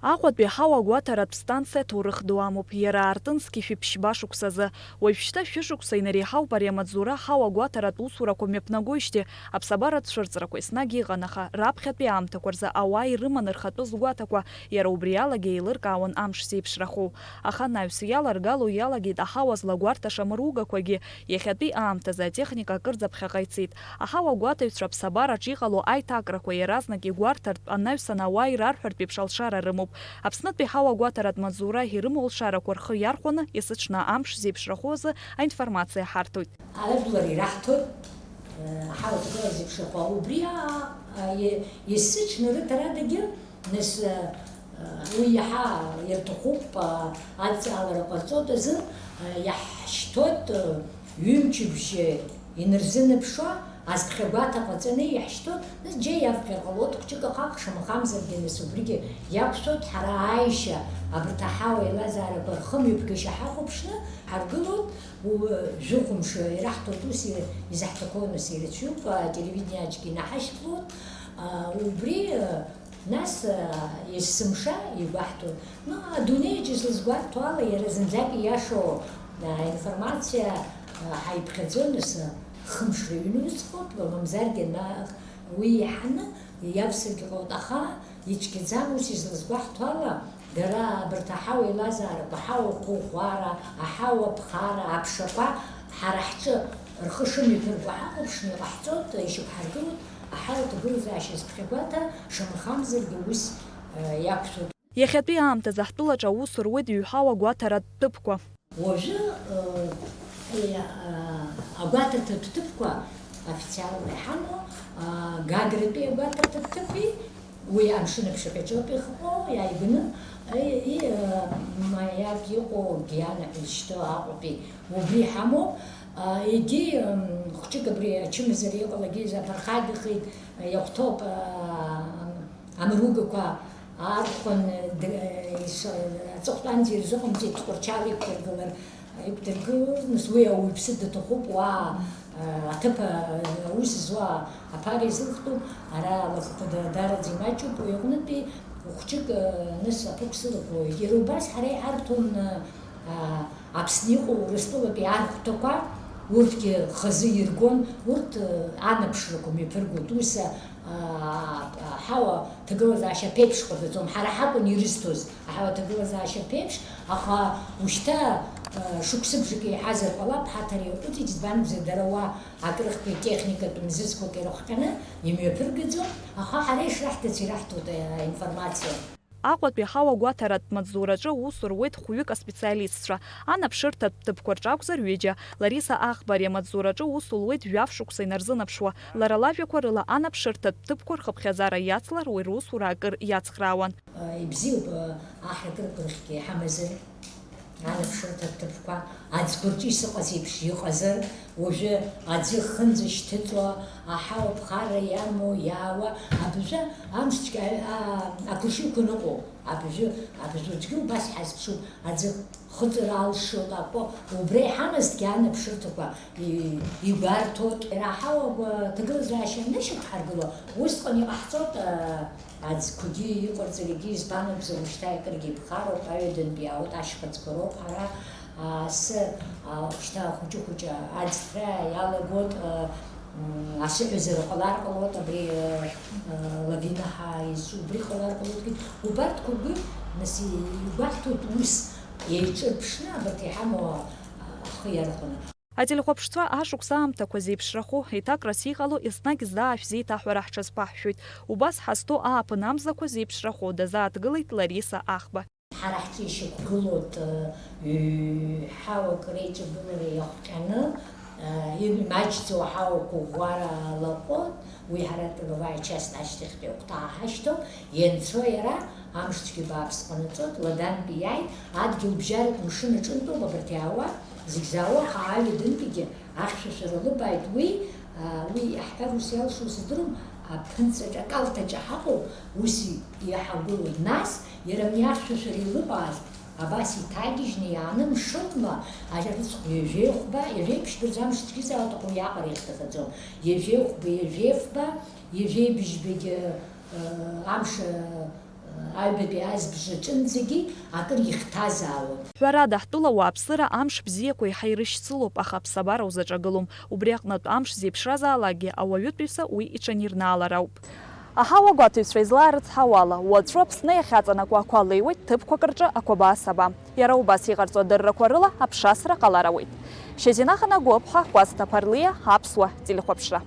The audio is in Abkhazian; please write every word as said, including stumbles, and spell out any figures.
Аҟәатәи аҳауа гәаҭаратә станциа ҭоурых ду амоуп, иара аартын зқьи жәшәи ԥшьба шықәсазы. Уажәшьҭа шәышықәса инареиҳауп ари амаҵзура аҳауа гәаҭаратә усурақәа мҩаԥнагоижьҭеи аԥсабаратә цәырҵрақәа еснагь иҟан, аха раԥхьатәи аамҭақәа рзы ауаа ирыман рхатәы згәаҭақәа, иара убри алагьы еилыркаауан амш зеиԥшрахо. Аха анаҩс иаларгало иалагеит аҳауа злагәарҭаша амыругақәагьы, иахьатәи аамҭазы атехника акырӡа ԥхьаҟа ицеит. Аҳауа гәаҭаҩцәа аԥсабараҿ иҟало аиҭакрақәа иаразнак игәарҭартә, анаҩсан ауаа ирарҳәартә еиԥш алшара рымоуп. Аԥснытәи ҳауа гәаҭаратә маҵзура ирымоу алшарақәа рхы иархәаны, есыҽны амш зеиԥшрахо азы аинформациа ҳарҭоит. Ажәлар ираҳҭоит, э, аҳауа ҭагылазеиԥшрахо. Убри, а, а, е-, есыҽны рыҭарадагьы, нас, э, э, уи иаҳа ирҭахуп, а, адҵаалара ҟарҵоит азы, э, иаҳшьҭоит, э, ҩымчыбжьа инарзынаԥшуа, азԥхьагәаҭа ҟаҵаны иаҳшьҭоит, нас џьа иавҟьар ҟалоит, хәҷык ахаҟ, шамахамзаргьы, нас убригьы иақәшәоит, ҳара ааишьа, абарҭ аҳауа еилазаарақәа рхымҩаԥгашьа ҳахәаԥшны ҳаргылоит, у-, жәохә мшы ираҳҭоит, ус и-, изаҳҭаху, нас ирацәоуп, ателевидениаҿгьы инаҳашьҭлоит, а, убри, а, Нас, а, есымша игәаҳҭон. Ну, адунеиаҿ излызгәарҭо ала, иара зынӡак ииашоу, а, информациа, а, ҳаиԥхьаӡон, нас, а, хымш рыҩны усҟоуп, мамзаргьы, на-, уи иаҳаны иавсыргьы ҟалоит, аха ицәгьаӡам, ус излызгәаҳҭо ала, дара абарҭ аҳауа еилазаарақәа, аҳауа қәыӷәӷәара, аҳауа ԥхара, аԥшақәа ҳара ҳҿы рхы шымҩаԥырго ҳахәаԥшны иҟаҳҵоит, ишьақәҳаргылоит. Аҳауа ҭагылазаашьа зԥхьагәаҭа, шамахамзаргьы, ус, э, иақәшәоит. Иахьатәи аамҭазы ҳтәылаҿы аус руеит ҩҳауа гәаҭаратә ҭыԥқәа. Уажәы, э, э, агәаҭаҭыԥ ҭыԥқәа официалла иҳамоу, а, Гагратәи агәаҭаҭыԥ ҭыԥи, уи амшын аԥшаҳәаҿоуп ихҟьо, иааигәаны, и, и, э, Маяк иҟоу Гиана ҳәа изышьҭоу Аҟәатәи, убри иҳамоуп. А, егьи, м, хәҷык абри ачымазара иҟалагьы иаԥырхагахеит, иахәҭоуп, а, амаругақәа аархәаны, д-, ис-, аҵыхәтәанӡа ирзыҟамҵеит, Тҟәарчал иқәдыргылар, иқәдыргылоз, нас уи ауаҩԥсы даҭахуп, уа, а, аҭыԥ, а, аус зуа аԥара изылхтәуп, ара алакәқәа да-, дараӡа имаҷуп, уи аҟнытәи хәҷык, а, нас аԥықәсылақәа, иара убас ҳара иҳарҭон, а, Аԥсны иҟоу Урыстәылатәи архәҭақәа, урҭгьы хазы иргон, урҭ, э, анаԥшрақәа мҩаԥыргоит. Ус, а, аҳауа ҭагылазаашьа ԥеиԥш ҟаҵаӡом. Ҳара ҳакәын ирызҭоз аҳауа ҭагылазаашьа ԥеиԥш, аха ушьҭа, э, шықәсыбжак еиҳазар ҟалап, ҳаҭыр иаҟәыҵит, избан акәзар, дара уа акрыхқәеи техникатә мзызқәак ирыхҟьаны имҩаԥыргаӡом, аха ҳара ишраҳҭац ираҳҭоит, э, аинформациа. Аҟәатәи аҳауа гәаҭаратә маҵзураҿы аус руеит хәҩык аспециалистцәа, анаԥшырҭатә ҭыԥқәа рҿы акәзар ҩыџьа. Лариса Аӷба ари амаҵзураҿы аус луеит жәаф шықәса инарзынаԥшуа. Лара лажәақәа рыла, анаԥшырҭатә ҭыԥқәа рхыԥхьаӡара иацлар уи русура акыр иацхраауан. Ибзиоуп, аҳ-, акыр-кырхьгьы иҳамазар. Анаԥшырҭа ҭыԥқәа аӡқәа рҿы исыҟаз еиԥш иҟазар, уажәы аӡы хынӡа шьҭыҵуа, аҳауа ԥхарра иамоу, иаауа, абыржәы амшцәгьа, а, ақәыршҩқәа ныҟәо, абыржәы, абыржәы аӡәгьы убас ҳазԥшуп, аӡы хыҵыр алшоит акәы, убра иҳамазҭгьы анаԥшырҭақәа и-, игәарҭоит. Иара аҳауа агәа ҭагылазаашьа нышьақәҳаргыло, усҟан иҟаҳҵоит, а, Аӡқәагьы иҟарҵарагьы, избан акәзар, ушьҭа акыргьы иԥхароуп, аҩадантәи иаауеит ашьхыцқәа роуп ҳара, асы, а, шьҭа хәыҷы-хәыҷы аӡҭра иалагоит, а, м, асыҳәазара ҟалар ҟалоит, абри, а, а, лавина ҳәа изҿу, убри ҟалар ҟалоит, убарҭқәагьы, нас, игәаҳҭоит ус еиҿырԥшны, абарҭ иҳамоу, а, ахы иархәаны. Ателехәаԥшцәа ашықәс аамҭақәа зеиԥшрахо, еиҭакрас иҟало, еснагь зда ашә зеиҭаҳәара ҳҽазԥаҳшәоит. Убас ҳазҭоу ааԥын амзақәа зеиԥшрахо дазааҭгылеит Лариса Аӷба. Ҳара ҳҿы ишьақәгылоуп, ҩ-, ҳауак реиҿагылара иахҟьаны, имаҷӡоу аҳауақәа ӷәӷәара лаҟәуп, уи ҳара Тыловая часть ашьҭахьтәи ахәҭа ҳашьҭоуп, ианцо иара, амшцәгьа бааԥс ҟанаҵоит, Ладантәи иааит, адгьылбжьаратә мшын аҿынтәоуп абарҭ иаауа, Зегь заауа, аха аҩадантәигьы ахьшәашәара лыбааит уи, а, уи иаҳҳәар ус иалшо сыздырам, аԥынҵаҿ, акалҭаҿы ҳаҟоуп, ус и-, иҳагәылоит. Нас, иара абни ахьшәашәара илыбааз, абас иҭагьежьны иааны мшынла, ажьарыцхә ҩажәеихәба, ҩажәеиԥшьба рзы амш цәгьазаауеит, аха уи аҟара иахьҭахаӡом. Ҩажәеихәба, ҩажәеифба, ҩажәеибжьбагьы, э, амш, э, Аҩбатәи азбжаҿынӡагьы акыр ихҭазаауан. Ҳәарада, ҳтәыла ауааԥсыра амш бзиақәа еиҳа ирышьцылоуп, аха аԥсабара узаҿагылом. Убри аҟнытә, амш зеиԥшразаалакгьы ауаҩытәыҩса уи иҽанирнаалар ауп. Аҳауагәаҭаҩцәа излаарыцҳауала, уаҵәы Аԥсны иахьаҵанакуа ақәа леиуеит ҭыԥқәак рҿы ақәабаа саба. Иара убас иҟарҵо адыррақәа рыла аԥшасра ҟалар ауеит. Шьазина Ханагәыԥҳа, Кәасҭа Ԥарлиа, Аԥсуа телехәаԥшра.